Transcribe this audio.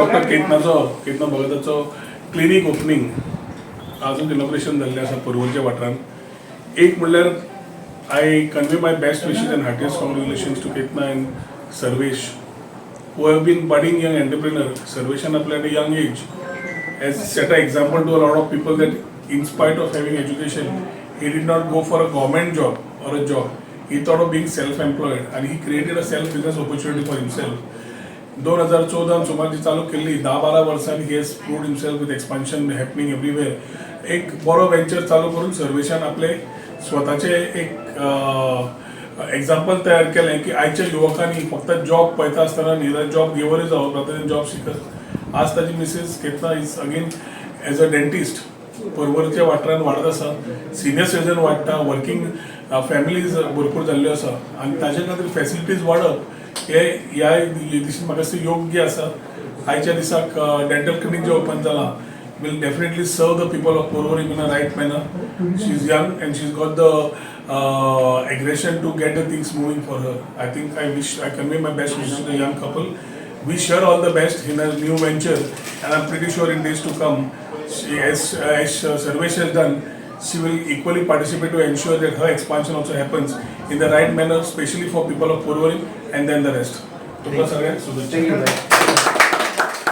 Doctor केतनाचो, केतना भगताचो clinic opening आजून inauguration जाल्लें आसा पर्वरच्या वाठारांत. एक म्हणल्यार I convey my best wishes and heartiest congratulations to Ketna and Sarvesh, who have been budding young entrepreneur. Sarveshan आपल्या at a young age has set an example to a lot of people that in spite of having education, he did not go for a government job or a job. He thought of being self-employed and he created a self-business opportunity for himself. 2014 सुमार जी चालू केल्ली, 10-12 वर्सांनी he has proved himself with expansion happening everywhere. एक बरो venture चालू करून सर्वेशान आपले स्वताचे एक एग्जाम्पल तयार केलें की आयच्या युवकांनी फक्त जॉब पळयता आसतना न्ही, जाल्यार जॉब घेवरय जावप rather than job seeker. आज ताजी Mrs Ketna is again as a dentist पर्वरच्या वाठारांत वाडत आसा. सिनियर सिटीजन वाडटा, वर्किंग फॅमिलीज भरपूर जाल्ल्यो आसा आनी ताजे खातीर फॅसिलिटीज वाडप हे ह्या दिशेन म्हाका दिसता योग्य आसा. आयच्या दिसाक डेंटल क्लिनीक जें ओपन जालां will definitely serve the people of Porvorim in a right manner. She is young and she's got the aggression to get the things moving for her. I think I convey my best wishes to the young couple. Wish her all the best in her new venture, and I'm pretty sure in days to come, she, as Sarvesh has done, she will equally participate to ensure that her expansion also happens in the right manner, especially for people of Porvorim and then the rest. तुमकां सगळ्यांक शुभेच्छा. Thank you.